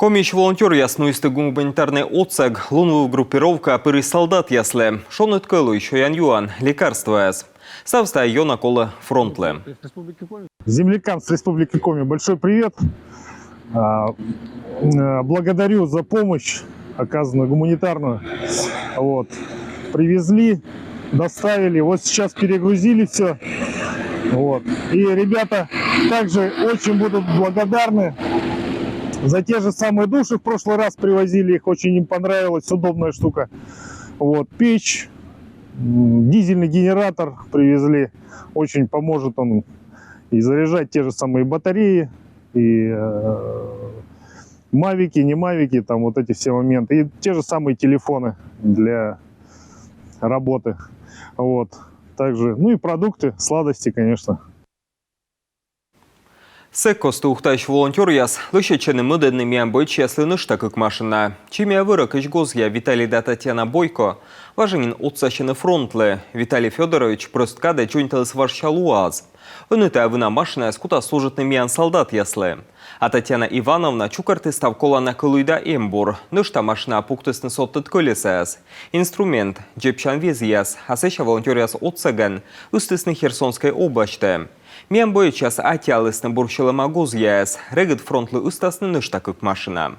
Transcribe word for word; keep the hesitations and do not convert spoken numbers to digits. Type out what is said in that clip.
Комиысь волонтёръяс нуисны гуманитарный отсӧг. Лунвыв группировкаӧ пырис солдатъяслы. Шоныд кӧлуй, сёян-юан, лекарствояс. Ставыс тайӧ ёна колӧ фронтлы. Землякам с Республики Коми большой привет. А, э, благодарю за помощь, оказанную гуманитарную. Вот. Привезли, доставили. Вот сейчас перегрузили все. Вот. И ребята также очень будут благодарны за те же самые души. В прошлый раз привозили их, очень им понравилась удобная штука. Вот. Печь, м, дизельный генератор привезли. Очень поможет он и заряжать те же самые батареи, и э, мавики, не мавики, там вот эти все моменты. И те же самые телефоны для работы. Вот. Также, ну и продукты, сладости, конечно. Сэк кості ухтаысь волонтёръяс лӧсьӧдчӧны мӧдӧдны миян боечьяслы нӧшта кык машина. Чимиа вӧрӧкысь гозъя Виталий да Татьяна Бойко важӧн нин отсасьӧны фронтлы. Виталий Фёдорович прӧст кадӧ дзоньталіс важся луаз. Ӧні тайӧ вына машинаыс кутас служитны миян солдатъяслы. А Татьяна Ивановна чукӧртіс став колана кӧлуй да эмбур. Нӧшта машинаӧ пуктісны содтӧд кӧлесаяс. Инструмент, дзебсян везъяс, а сэсся волонтёръяс отсӧгӧн ыстісны Херсонскӧй обласьтӧ. Миян боечьяс аттьӧалісны бур сьӧлӧма гозъяяс. Регыд фронтлы ыстасны нӧшта кык машина.